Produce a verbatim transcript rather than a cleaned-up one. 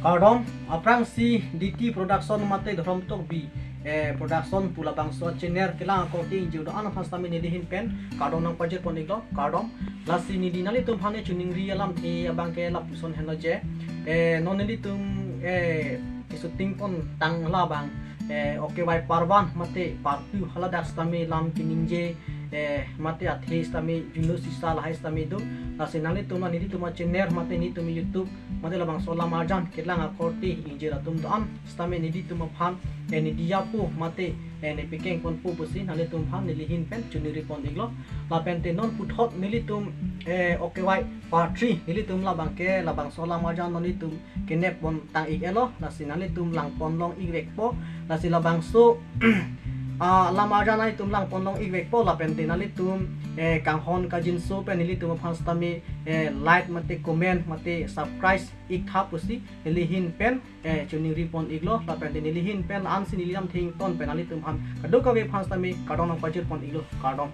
Kardom, aphrangsi D T Production mate Dhorom Tokbi, eh, Production pu labangso channel kelang akorte ingjir do-an aphan sitame nelihin pen kardom nangpajir pon iklo, kardom. Lasi neli nanglitum aphan choningri alamthe abang ke lapuson henlo je, eh, non nelitum, eh, shooting pon tang labang, eh, O K Y Parvan mate Partu haladak sitame lam keningje, eh, mate athe sitame juno sisa lahai sitame do. Lasi nanglitum, nelitum a-channel mate nelitum YouTube mate labangso lam arjan kelang akorte ingjir atum do-an sitame nelitum aphan, eh, nediya po mate, eh, nepekeng ponpo pusi nanglitum aphan nelihin pen choningri pon iklo. Lapen te non puthot nelitum, eh, O K Y Part three nelitum labang ke labangso lam arjan non nelitum kenep pon tang ik-etlo, lasi nanglitum lang pon long ikvekpo, lasi labangso ah, lam arjan nanglitum lang pon long ikvekpo, lapen te nanglitum, eh, kanghon kangjinso pen nelitum aphan sitame, eh, like mate comment mate subscribe iktha pusi nelihin pen, eh, choningri pon iklo, lapen te nelihin pen la-ansi neli lamthe ington pen nanglitum aphan kadokave aphan sitame kardom nangpajir pon iklo, kardom.